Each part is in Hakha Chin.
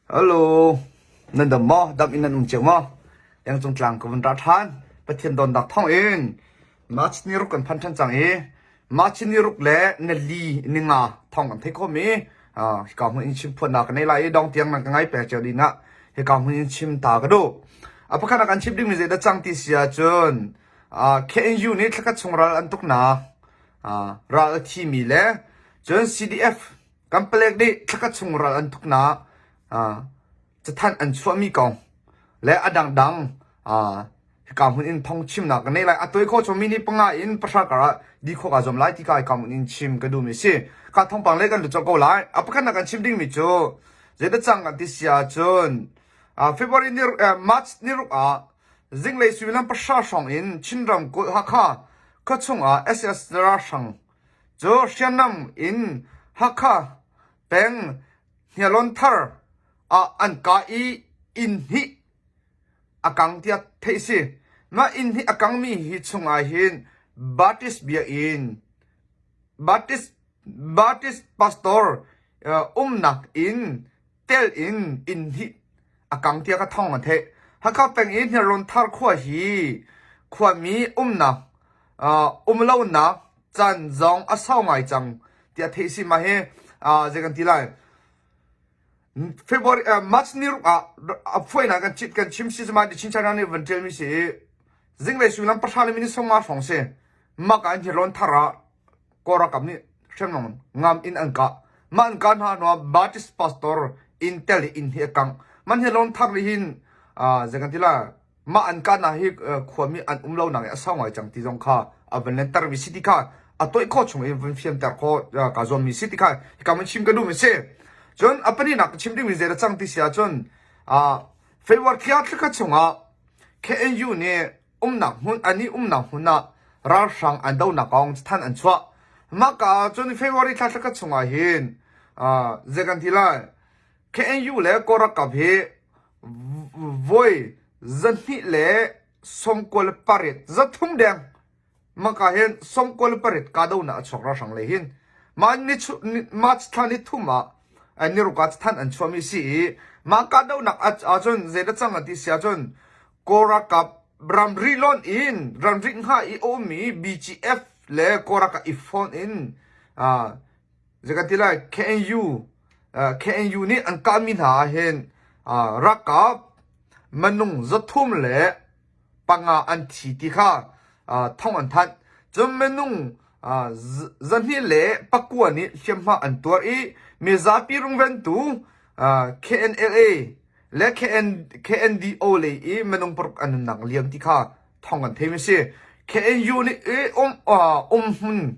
Hello, nan dam maw? Dam in nan um cio maw? Lengcung tlang ka vun ra ṭhan. Pathian donnak thawng in March ni ruk kan phan ṭhan cang i March ni ruk le nali ninga thawng kan theih khawhmi hika hmun in chim phuannak ka nei lai i dong tiang nan ka ngai pek cio ding ah hika hmun in chim ta ka duh. A pakhat ah kan chim dingmi zeidah cang ti si ahcun KNU nih thlakhat chung ral an tuknak ral a thimi le cun CDF Kan palek nih thlakhat chung ral an tuknak cathanh an chuahmi kong le a dangdang hika hmun in phungchimnak ka neih lai. A tawi khawh chung minute panga in pahra kar ah di khawh kaa zuam lai ti ka hika hmun in chim ka duhmi a si. Ka thawngpang le kan lut colh ko lai. A pakhatnak kan chim dingmi cu zeidah cang kan ti si ahcun February ni March ni ruk ah zinglei suimilam pahra hrawng in Chin ramkulh Hakha khuachung ah SS ralhrang Cu hriamnam in Hakha peng Hnialon-thar ah an kah i inn hnih a kang tiah theih a si. Mah inn hnih a kangmi hi chungah hin Baptist biakinn, Baptist, Baptist pastor umnak inn tel in inn hnih a kang tiah ka thawng a theih. Hakha peng i Hniarlawn-thar khua hi khuami umnak um lonak caan zong a sau ngai cang tiah theih si mah hi zei kan ti lai February March ni ruk ah a phuainak kan chit kan chim si ma di chin China nih van ṭialmi si i zinglei suimilam pahra le minute sawmnga hrawng si mak ah Hniarlawn thar ah Kawl ralkap nih hriamnam ngam in an kah. Mah an kah hna hnuah Baptist pastor inn tel i inn hi a kangh. Mah Hniarlawn thar nih hin zei kan ti lai mah an kahnak hi khuami an um lonak i a sau ngai cang ti zong kha a van lantermi si ti kha a toih khawh chung in vun fianter khawh kaa zuammi si ti kha hika mun chim ka duhmi si. Cun a pahnihnak ka chim dingmi zei dah cang ti si ahcun February thla thlakhat chungah KNU nih umnak hmun an i umnak hmun ah ralhrang an donak kong than an chuah. Mah ka ah cun February thla thlakhat chungah hin zei kan ti lai KNU le Kawl ralkap hi voi 298 zathum deng maka hin 98 kahdohnak a chuak ralhrang lei hin mah ni March thla ni thum ah ni ruk ah than an chuahmi si i mah kahdohnak ahcun zeidah cang an ti si ahcun Kawl ralkap ramri lonh in ramri hnga i a ummi BGF le Kawl ralkap i fonh in zei kan ti lai KNU KNU nih an kahmi hna ah hin ralkap minung 305 an thi ti kha thong an thanh. Cun minung 209 nih hliamhma an tuar i mizapi rungventu KNLA le KNDO lei i minung paruk an nunnak liam ti kha thong an theimi si. KNU nih um um hmun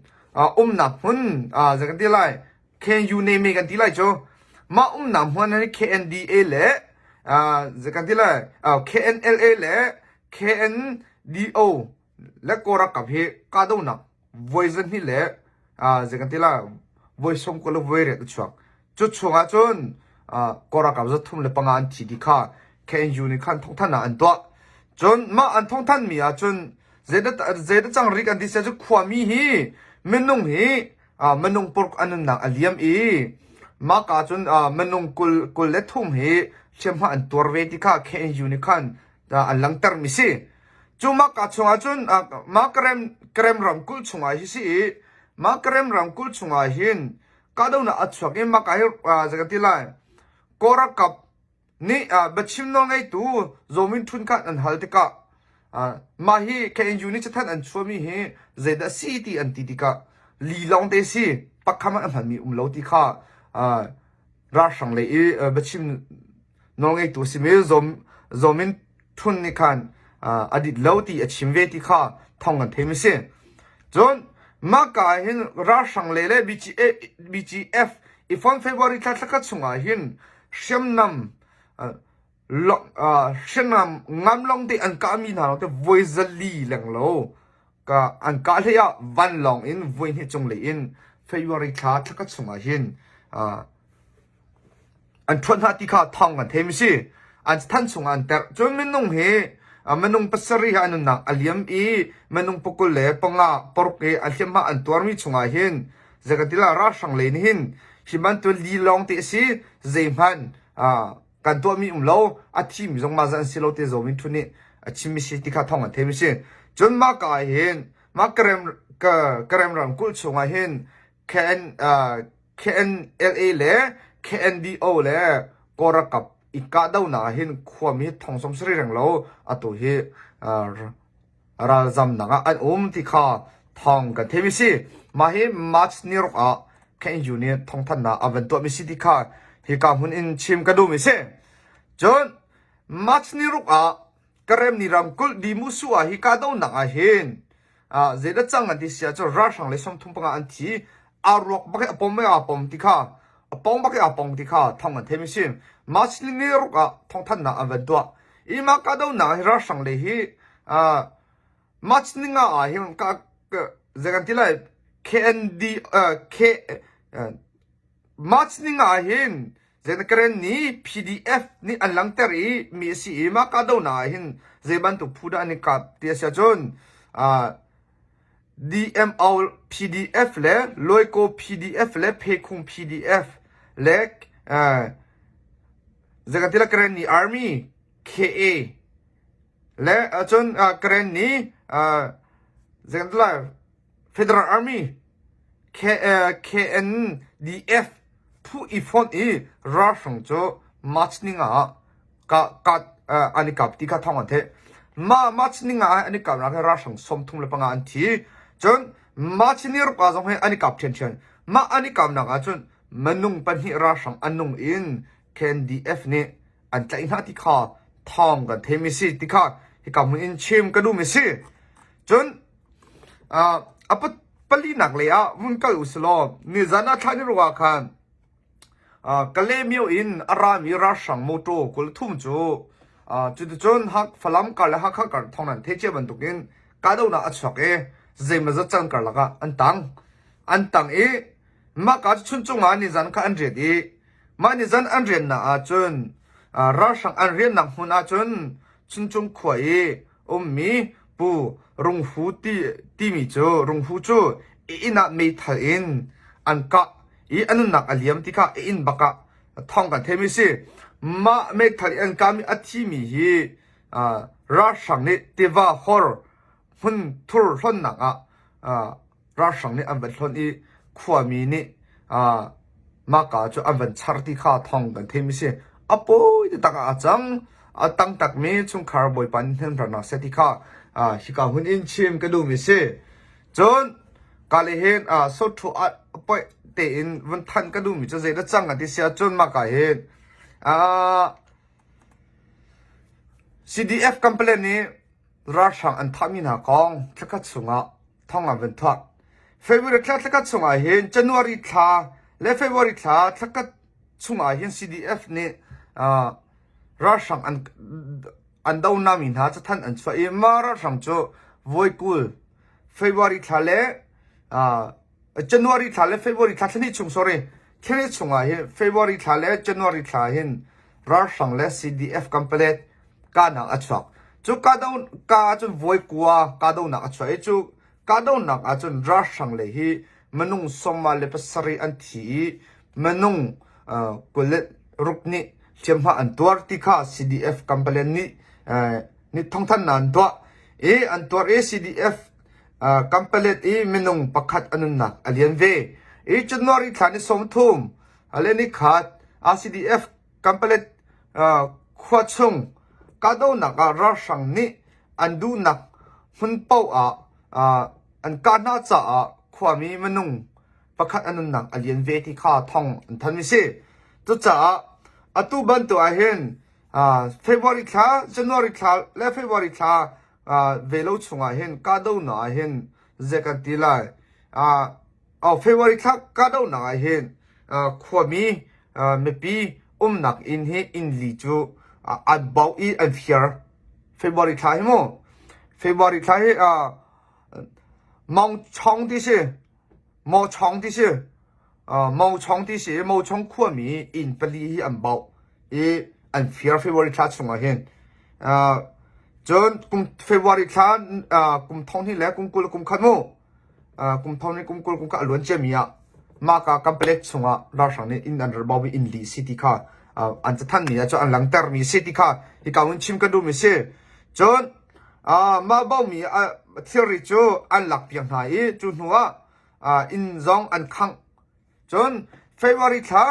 umnak hmun zei kan ti lai KNU name kan ti lai cu mah umnak hmun hi KNDA le zei kan ti lai KNLA le KNDO le Kawl ralkap hi kahdohnak voi zahnih le zei kan ti lai voi sawmkua le voi riat a chuak. Cu chung ah cun Kawl ralkap 305 an thi ti kha KNU nih khan thawngthanhnak an tuah. Cun mah an thawngthanhmi ah cun zeidah cang rik an ti sia cu khuami hi minung hi minung paruk an nunnak a liam i mah ka cun minung 23 hi hliamhma an tuar ve ti kha KNU nih khan an langhtermi si. Cu mah ka chungah cun mah Karen, Karen ramkulh chungah hi si i mah Karen ramkulh chungah hin kahdohnak a chuak i mah ka hi zei kan ti lai Kawl ralkap nih biachim nawlngeitu Zaw Min Htun kha an hal tikah mah hi KNU nih cathanh an chuahmi hi zeidah a si ti an ti tikah li lawng te si pakhat a hmanmi um lo ti kha ralhrang lei i biachim nawlngeitu a simi Zaw Min Htun nih khan a dit lo ti a chim ve ti kha thawng kan theimi si. Cun mah ka ah hin ralhrang le le BGF i phone February thla thlakhat chungah hin hriamnam hriamnam ngam long te an kahmi hna lawng te voi zali lenglo ka an kah hlei ah vanlawng in voi hnih cung lei in February thla thlakhat chungah hin an ṭhuat hna ti kha thawng kan theimi si. An than chungah an terh. Cun minung hi minung pasarih hi an nunnak a liam i minung pakul le panga paruk hi a hliamhma an tuarmi chungah hin zei kan ti lai ralhrang lei nih hin hi bantuk li lawng te a si zeihmanh. Kan tuahmi um lo, a thimi zong mah zat an si lo ti Zaw Min Htun nih a chimmi si ti kha thawng an theimi si. Cun mah ka ah hin mah Karen Karen ramkulh chungah hin KN, uh, KNLA le KNDO le Kawlralkap i kahdohnak ah hin khuami thong som sari reng lo atu hi uh, ralzamnak ah an um ti kha thawng kan theimi si. Mah hi March ni ruk ah KNU nih thawngthanhnak a van tuahmi si ti kha hika hmun in chim ka duhmi si. Cun March ni ruk ah Karemni ramkulh Dimusu ah hi kahdohnak ah hin zeidah cang an ti si ahcun ralhrang le 35 an thi. Aa ruak bak i a pom i aa pom ti kha a pong bak i aa pong ti kha thawng an theimi si. March ni ruk ah thawngthanhnak an van tuah. I mah kahdohnak hi ralhrang lei hi March ni nga ah hin ka zei kan ti lai KND K March ni nga ah hin Karen nih PDF nih an langhter i mi a si i mah kahdohnak ah hin zei bantuk phu dah an i kap ti a si ahcun DMO PDF le Loiko PDF le Phekhung PDF le zei kan ti lai Karen nih Army KA le cun Karen nih zei kan ti lai Federal Army KNDF phu i fonh i ralhrang cu March ninga ah an i kap ti kha thawng an theih. Mah March ninga ah an i kapnak hi ralhrang 35 an thi. Cun March ni ruk ah zong hi an i kap ṭhiamṭhiam. Mah an i kapnak ah cun minung pahnih ralhrang an nung in KNDF nih an tlaih hna ti kha thawng kan theimi si ti kha hika hmun in chim ka duhmi si. Cun A palinak lei ah vun kal u silaw nizan ah thla ni ruk ah khan Kalaymyo in a rami ralhrang motor 23 cu cuticun Falam kar le Hakha kar thawng nan theih cia bantukin kahdohnak a chuak i zeimawzat can karlak ah an tang. An tang i mah ka cu Chuncung ah nizan kha an riat i mah nizan an riannak ahcun ralhrang an riannak hmun ahcun Chuncung khua i ummi Pu Rung Hu ti, timi cu Rung Hu cu i inn ah meithal in an kah i a nunnak a liam ti kha i inn bak ah thawng kan theimi si. Mah meithal i an kahmi a thimi hi uh, ralhrang nih tiva hor hmun thur hlonnak ah uh, ralhrang nih an van hlonh i khuami nih mahka cu an van char ti kha thawng kan theimi si. A pawi taktak ah a cang. A tang takmi chungkhar bawipa nih hnemhnak seh ti kha hika hun in chim ka duhmi si. Cun ka le hin sothu poi tein vun thanh ka duhmi cu zeidah cang an ti si ahcun mahka hin CDF complaint nih ralhrang an thahmi hna kong thlakhat chungah thong an van thuah. February thla thlakhat chungah hin January thla le February thla thlakhat chungah hin CDF nih uh, ralhrang an an do nami hna cathanh an chuah i mah ralhrang cu voikul February thla le uh, January thla le February thla thlahnih chung sorry thlahnih chungah hin February thla le January thla hin ralhrang le CDF kampalet kahnak a chuak. Cu kahdo ka ahcun voi kua kahdonak a chuak i cu kahdonak ahcun ralhrang lei hi minung sawma le pasarih an thi i minung 26 nih hliamhma an tuar ti kha CDF Kampalen nih nih thawngthanhnak an tuah i an tuar i CDF Kampalet i minung pakhat a nunnak a lian ve. I January thla ni 30 le ni khat CDF Kampalet khua chung kahdohnak ah ralhrang nih an duhnak hmun paoh ah an kah hna caah khuami minung pakhat a nunnak a lian ve ti kha thawng an thanmi si. Cucaah atu bantuk ahhin February thla, January thla le February thla ve lo chungah hin kahdohnak ahhin zei kan ti lai. February thla kahdohnak ahhin khuami mipi umnak inn hi inn li cu an bauh i an fir. February thla hi mu. February thla hi Maung Chong ti si. Maw Chong ti si. Maung Chong ti si i Maung Chong khuami inn pali hi an bauh i an fir February thla chungah hin. Cun kum February thla kum thong hnih le kum 20 kum khat mu. Kum thong nih kum 20 kum kha a luan ciami ah mahka Kampelet chungah ralhrang nih inn an rak baumi inn li si ti kha. an cathanmi ah cun an langhtermi si ti kha hika hun chim ka duhmi si. Cun mah bomi thilri cu an lakpiak hna i cu hnu ah inn zong an khangh. Cun February thla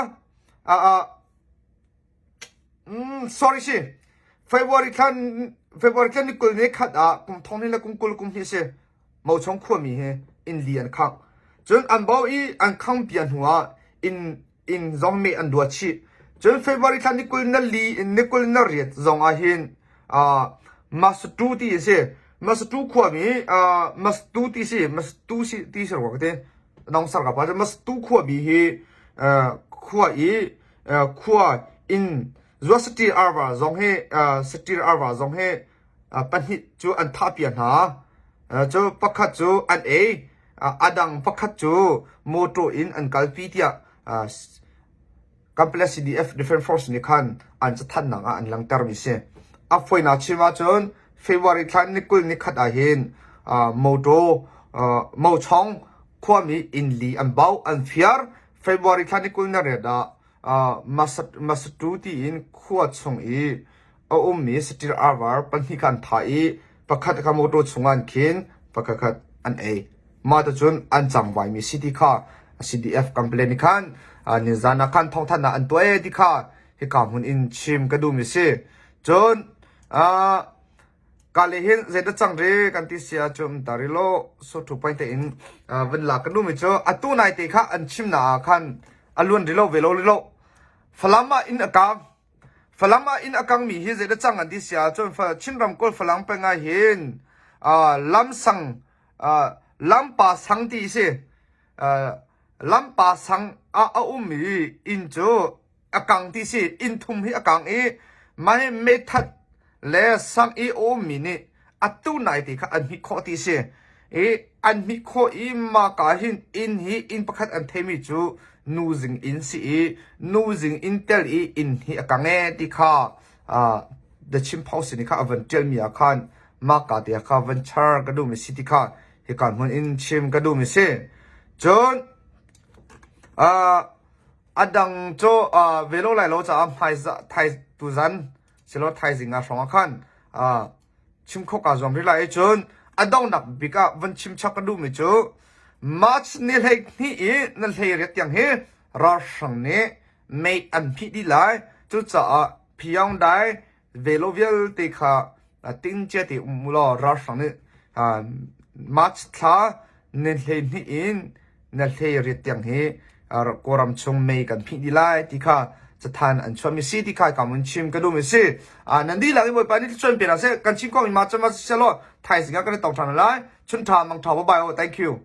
sorry si February thla February thla ni 20 ni khat ah kum thong hnih le kum 20 kum hnih si Mochong khuami hi inn li an khangh. Cun an bo i an khang pia hnu ah inn inn zong meh an dua chih. Cun February thla ni 20 na li ni 20 na riat zong ah hin uh, Masatu ti a si. Masatu khuami uh, Masatu ti si Masatu si ti si rua ka ti. Nong sar ka pa Masatu khuami hi uh, khua i uh, khua inn zua satir arva zong hi uh, satir arva zong hi pahnih cu an thahpiak hna. Cu pakhat cu an ei, a dang pakhat cu motor in an kalpi tiah Kanpetlet CDF Defense Force nih khan an cathanhnak ah an langhtermi si. A fawinak chim ahcun February thla ni 20 ni khat ahhin motor Mochong khuami inn li an bauh, an fiar. February thla ni 28 ah Masatu tiin khua chung i a ummi saṭil arvar pahnih kha an thah i pakhat kha mawṭaw chungah an khin, pakhat kha an ei. Mah ticun an cangvaimi si ti kha CDF complaint nih khan nizan ah khan thawngthanhnak an tuah ee ti kha hika hmun in chim ka duhmi si. Cun ka le hin zeidah cang ri kan ti si ahcun tarilo sothu pain tein vun lak ka duhmi cu atu nai te kha an chimnak ah khan a luan rilo ve lo rilo Falam ah inn a kang Falam ah inn a kangmi hi zeidah cang an ti si ahcun Chin ramkulh Falam peng ah hin lamsang lampa sang ti si lampa sang ah a ummi inn cu a kang ti si inn thum hi a kang i mah hi meithat le sang i a ummi nih atu nai ti kha an hmih khawh ti si i an hmih khawh i maka hin inn hi inn pakhat an theimi cu nu zing inn si i nu zing inn tel i inn hi a kang e ti kha The Chin Post nih kha a van ṭialmi ah khan maka te kha van char ka duhmi si ti kha hika hmun in chim ka duhmi si. Cun a dang cu velo lai lo caah hmai thai tuzan silo thaizing ah hrawng ah khan chim kho kaa zuam rih lai i cun a donghnak bik ah van chim chap ka duhmi cu March ni 12 i na 18 tiang hi ralhrang nih mei an phih dih lai. Cucaah Pyongyang velo vialte kha tingcia te um u law ralhrang nih March thla ni 12 in na 18 tiang hi Kawlram chung mei kan phih dih lai ti kha cathan an chuahmi si ti kha ka mun chim ka duhmi si. Nan dihlak in Bawipa nih thluachuah in pe hna seh. Kan chim khawhmi ma cun ma si law thaizing ah kan i tong ṭhan lai. Chun ṭha mang ṭha bye bye. Thank you.